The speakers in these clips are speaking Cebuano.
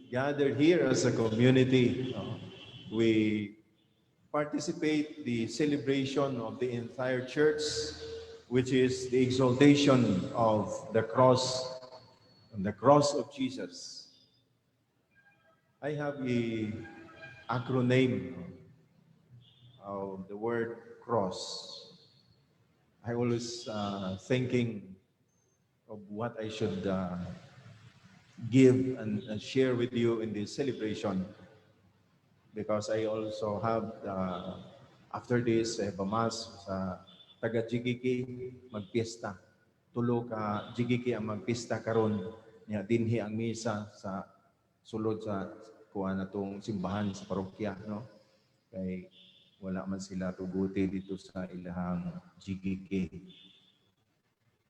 gathered here as a community, no, we participate the celebration of the entire church, which is the exaltation of the cross of Jesus. I have a acronym of the word "cross." I always thinking of what I should give and share with you in this celebration because I also have, after this, I have a mass sa taga Jigiki magpiesta. Tulo ka Jigiki ang magpiesta karon niya, dinhi ang misa sa sulod sa kuan natong simbahan sa parokya, no, kay wala man sila tuguti dito sa ilahang Jigiki.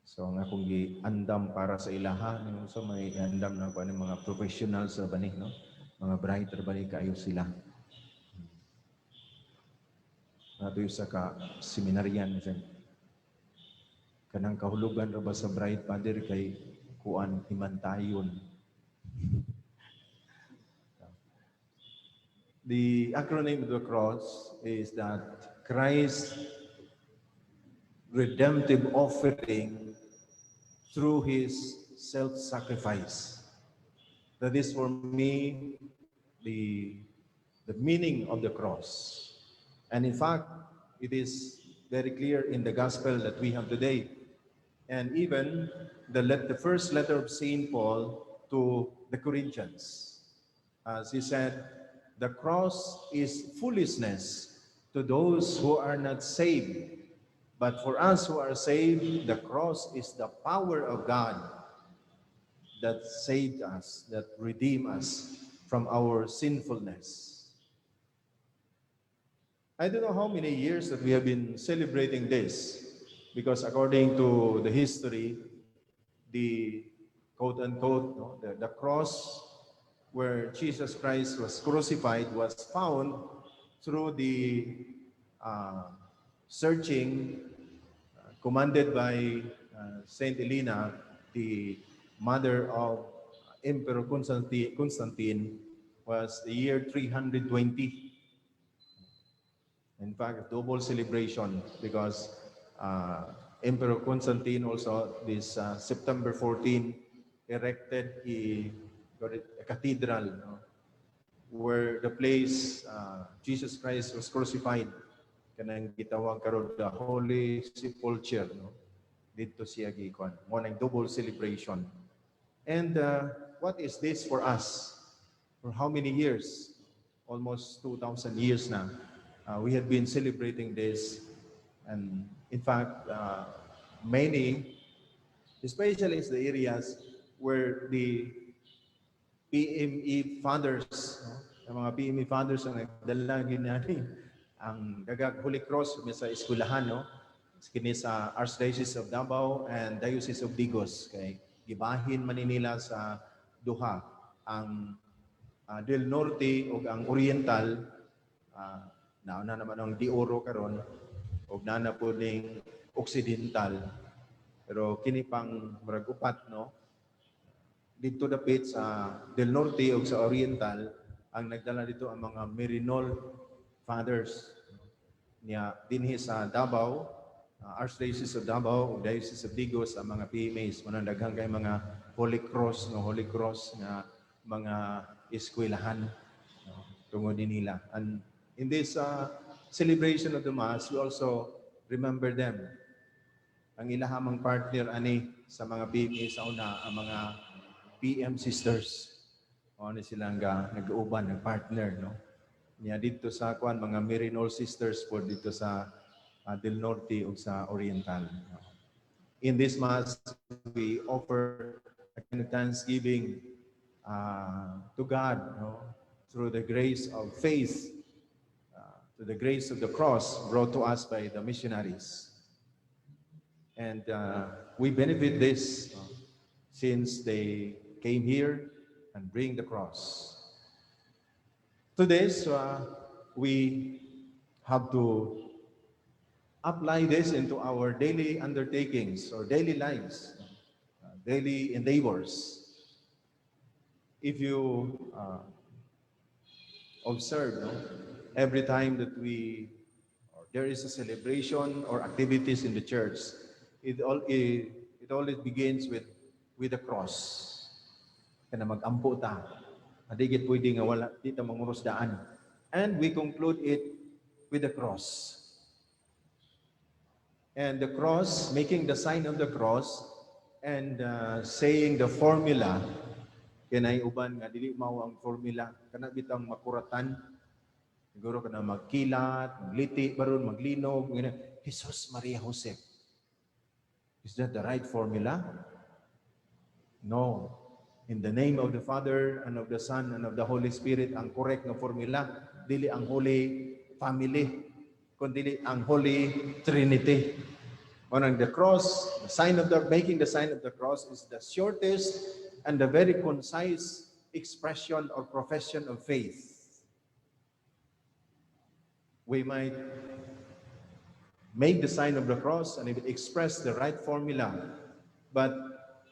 So ang akong giandam para sa ilaha, no, so may andam na kuan mga professionals sa bani, no, mga brighter bani kaayo sila. Nato sa ka seminaryan siya. Kanang kahulugan ra ba sa bride, Father, kay kuan himantayon. The acronym of the cross is that Christ's redemptive offering through his self-sacrifice. That is for me the meaning of the cross. And in fact, it is very clear in the gospel that we have today. And even the first letter of St. Paul to the Corinthians. As he said, "The cross is foolishness to those who are not saved. But for us who are saved, the cross is the power of God that saved us, that redeemed us from our sinfulness." I don't know how many years that we have been celebrating this, because according to the history, the quote unquote, no, the cross where Jesus Christ was crucified was found through the searching commanded by Saint Elena, the mother of Emperor Constantine, was the year 320. In fact, double celebration because Emperor Constantine also this September 14 erected a cathedral, no, where the place Jesus Christ was crucified, kanang gitawag karon the Holy Sepulchre, no, didto siya gikuan. Mao nang double celebration. And what is this for us? For how many years? Almost 2,000 years na we have been celebrating this. And in fact, many, especially in the areas where the PME fathers, no? Ang mga PME fathers ang nagdala ginani ang dagag Holy Cross sa eskwelahan, no, kini sa Archdiocese of Davao and Diocese of Digos, kay gibahin man ni nila sa duha, ang del Norte ug ang Oriental. Nauna naman ang de Oro karon ug nana po ning Occidental, pero kini pang murag upat, no, didto dapit sa del Norte ug sa Oriental ang nagdala dito ang mga Maryknoll Fathers niya. Dinhi sa Davao, Archdiocese of Davao ug Diocese of Digos, ang mga PMAs mo nang daghan kay mga Holy Cross, no, Holy Cross nga mga eskwelahan, no, tungod din nila. And in this celebration of the Mass, we also remember them. Ang ilahamang partner ani sa mga PMA sa una, ang mga PM sisters. O ano sila nga nag-uuban, nag-partner, no? Niya didto sa kuan, mga Maryknoll Sisters po didto sa del Norte o sa Oriental. In this Mass, we offer a kind of thanksgiving to God, no, through the grace of faith, to the grace of the cross brought to us by the missionaries. And we benefit this since they came here and bring the cross. To this, we have to apply this into our daily undertakings or daily lives, daily endeavors. If you observe, no, every time that we or there is a celebration or activities in the church, it always begins with the cross. Kana mag-ampo ta. Di gyud pwede nga wala di ta manguros daan. And we conclude it with the cross. And the cross, making the sign of the cross and saying the formula, kanay uban nga dili mao ang formula, kana bitang makuratan siguro, kana magkilat, magliti baron, maglinog, ngana, Jesus, Maria, Jose. Is that the right formula? No. In the name of the Father and of the Son and of the Holy Spirit ang correct nga formula. Dili ang Holy Family, kundi ang Holy Trinity. On the cross, the sign of the making the sign of the cross is the shortest and the very concise expression or profession of faith. We might make the sign of the cross and it express the right formula, but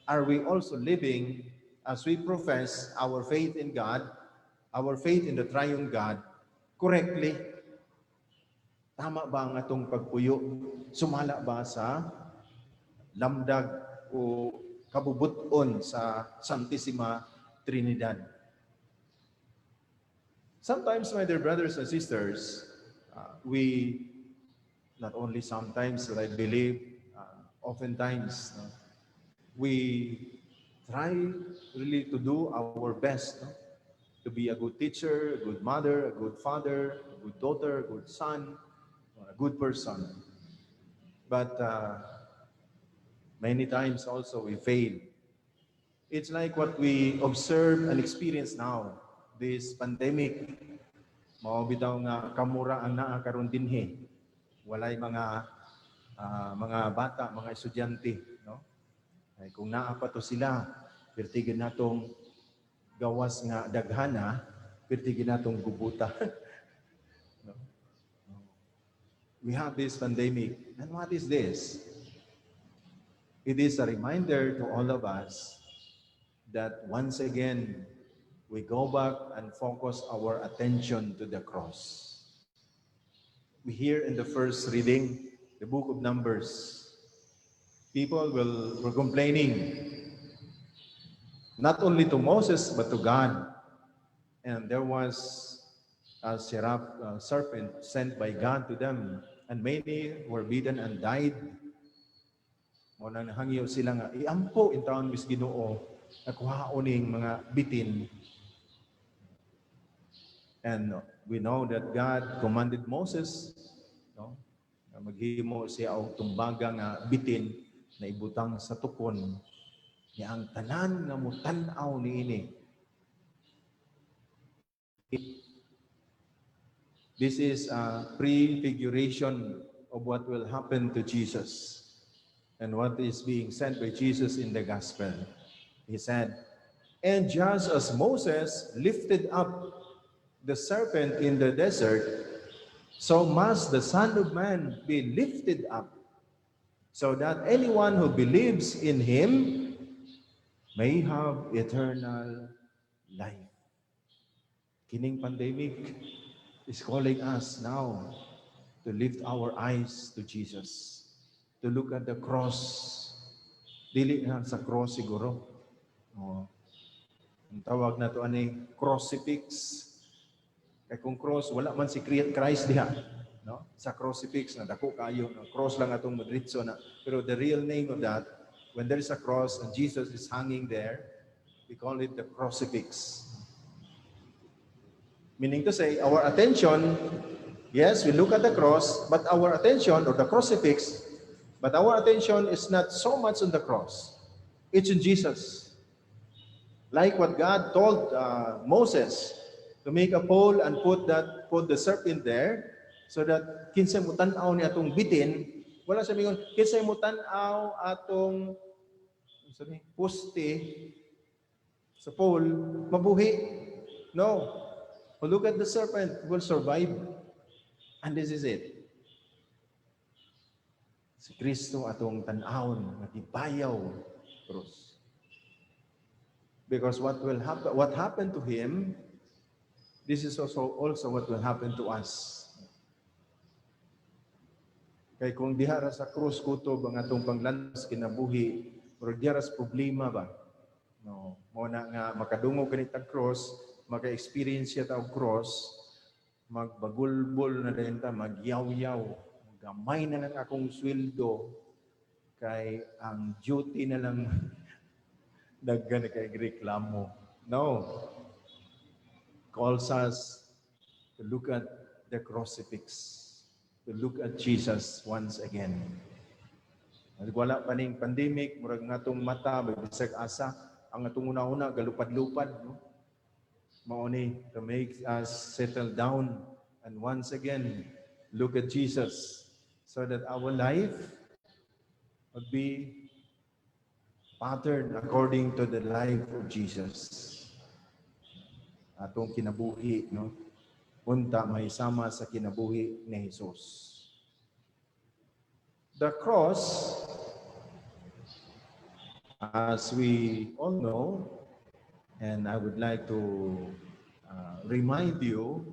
are we also living as we profess our faith in God, our faith in the Triune God, correctly? Tama ba ang atong pagpuyo? Sumala ba sa lamdag o kabubuton sa Santissima Trinidad? Sometimes, my dear brothers and sisters, we, not only sometimes, but I believe oftentimes, no, we try really to do our best, no, to be a good teacher, a good mother, a good father, a good daughter, a good son, or a good person. But many times also we fail. It's like what we observe and experience now, this pandemic. Mao bitaw nga kamura ang naa karon dinhi. Walay mga bata, mga estudyante, no? Ay kung naa pa to sila, perti gyud natong gawas nga daghana, perti gyud natong gubuta, no? We have this pandemic. And what is this? It is a reminder to all of us that once again, we go back and focus our attention to the cross. We hear in the first reading, the book of Numbers, people were complaining, not only to Moses, but to God. And there was a serpent sent by God to them, and many were bitten and died. Mao nang nahangyo sila nga iampo intawon mis Ginoo nga kuhaon ning mga bitin. And we know that God commanded Moses, no, nga maghimo siya og tumbaga nga bitin na ibutang sa tukon niya, ang tanan nga mutan-aw niini. This is a prefiguration of what will happen to Jesus and what is being sent by Jesus in the gospel. He said, "And just as Moses lifted up the serpent in the desert, so must the Son of Man be lifted up, so that anyone who believes in him may have eternal life." Kining pandemic is calling us now to lift our eyes to Jesus, to look at the cross. Dili na sa cross siguro. Oh. Ang tawag nato ani crucifix. Kay kung cross, wala man si Christ diha. No? Sa crucifix na dako kayo, no? Cross lang atong madritso na. Pero the real name of that, when there is a cross and Jesus is hanging there, we call it the crucifix. Meaning to say, our attention, yes, we look at the cross, but our attention, or the crucifix, but our attention is not so much on the cross. It's in Jesus. Like what God told Moses to make a pole and put the serpent there so that kinsay mutan-aw ni atong bitin, wala sa mingon kinsay mutan-aw atong, sabi, poste sa pole, mabuhi. No. Well, look at the serpent, will survive. And this is it. Si Kristo atong tan-awon nga gibayaw krus. Because what will happen, what happened to him, this is also what will happen to us. Kay kung diha ra sa krus kutob ang atong panglandas kinabuhi, pero diha ra sa problema ba? No, mao na nga makadungog kani tag cross, maka-experience siya ta og cross, magbagulbol na din ta, magyaw-yaw, gamay na lang akong sweldo kay ang duty na lang daghan kay reklamo. No. Calls us to look at the crucifix, to look at Jesus once again. At wala pa ning pandemic, murag nga atong mata, bisag asa, ang atong una-una, galupad-lupad. No? Mao ni to make us settle down and once again look at Jesus so that our life would be patterned according to the life of Jesus. Atong kinabuhi, no? Unta may sama sa kinabuhi ni Jesus. The cross, as we all know, and I would like to remind you,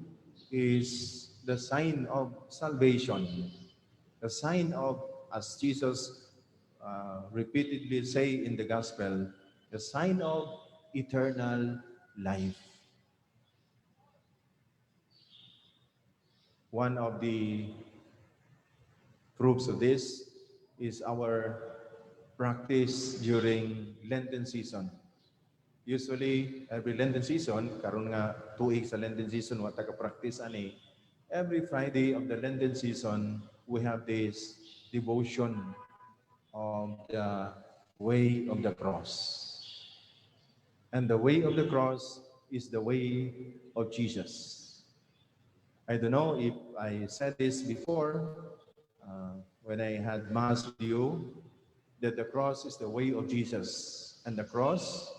is the sign of salvation. The sign of, as Jesus repeatedly say in the gospel, the sign of eternal life. One of the proofs of this is our practice during Lenten season. Usually, every Lenten season, karon nga tuig sa Lenten season, wa ta ka-practice ani, every Friday of the Lenten season, we have this devotion of the way of the cross. And the way of the cross is the way of Jesus. I don't know if I said this before when I had Mass with you, that the cross is the way of Jesus and the cross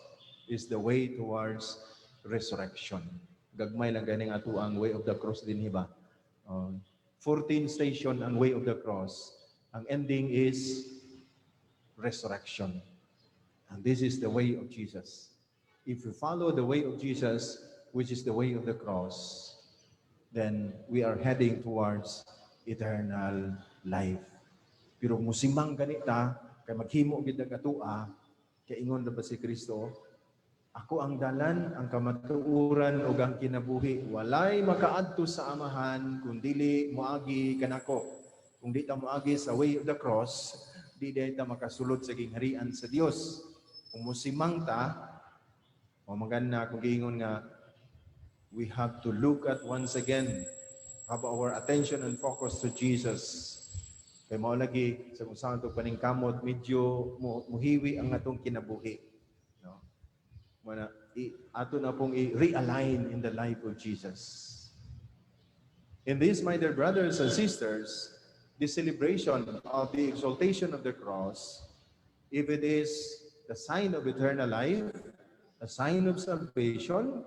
is the way towards resurrection. Gagmay lang ganing ato ang way of the cross din ba? 14 station ang way of the cross. Ang ending is resurrection. And this is the way of Jesus. If we follow the way of Jesus, which is the way of the cross, then we are heading towards eternal life. Pero musimang ganita, kay maghimo gid ang atua, kay ingon na ba si Kristo, "Ako ang dalan, ang kamatuoran ug ang kinabuhi. Walay makaadto sa Amahan kung dili moagi kanako." Kung di ta moagi sa way of the cross, di diay ta makasulod sa gingharian sa Dios. Kung musimang ta, o maganda kung giingon nga we have to look at once again, have our attention and focus to Jesus. Kay mao lagi sa kung saan itong paningkamot, medyo muhiwi ang atong kinabuhi. No? Mana, ato na pong i-realign in the life of Jesus. In this, my dear brothers and sisters, the celebration of the exaltation of the cross, if it is the sign of eternal life, a sign of salvation,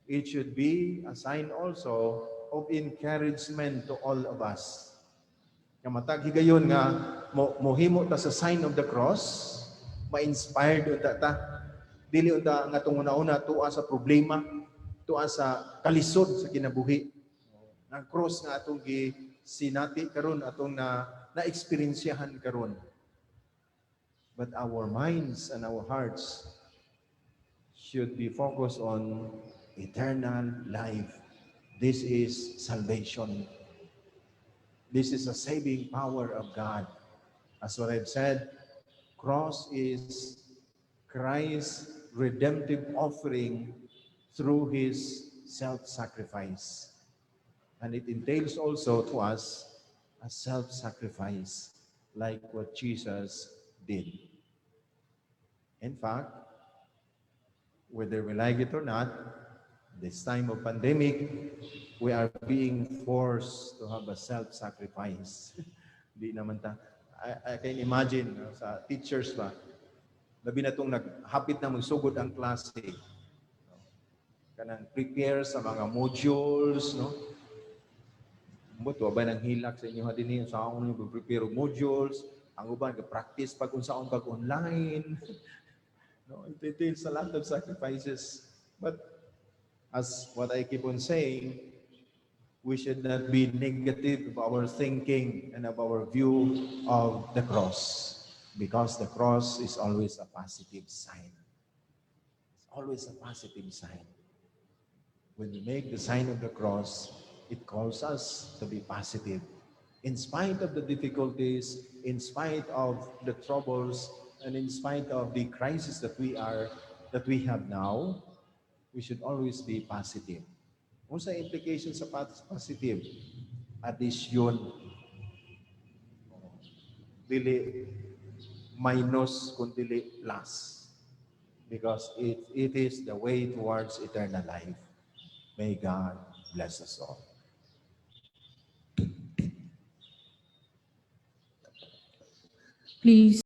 it should be a sign also of encouragement to all of us. Nga matag higayon nga mo mohimo ta sa sign of the cross, ma-inspired unta ta. Dili unta nga atong una-una tua sa problema, tua sa kalisod sa kinabuhi. Ang cross nga atong gi sinati karon, atong na na-eksperyensyahan karon. But our minds and our hearts should be focused on eternal life. This is salvation. This is a saving power of God. As what I've said, cross is Christ's redemptive offering through his self-sacrifice. And it entails also to us a self-sacrifice like what Jesus did. In fact, whether we like it or not, this time of pandemic, we are being forced to have a self-sacrifice. Di naman ta. I can imagine, no, sa teachers ba, labi na itong naghapit na magsugod ang klase. No? Kanang prepare sa mga modules, no? Ambot, wa ba nang hilak sa inyo din sa akong nyo prepare og modules, ang uban practice pag unsaon pag online. No, it entails a lot of sacrifices. But as what I keep on saying, we should not be negative of our thinking and of our view of the cross, because the cross is always a positive sign. It's always a positive sign. When we make the sign of the cross, it calls us to be positive. In spite of the difficulties, in spite of the troubles, and in spite of the crisis that we have now, we should always be positive. Unsa implication sa positive? Addition. Dili minus kun dili plus. Because it is the way towards eternal life. May God bless us all. Please.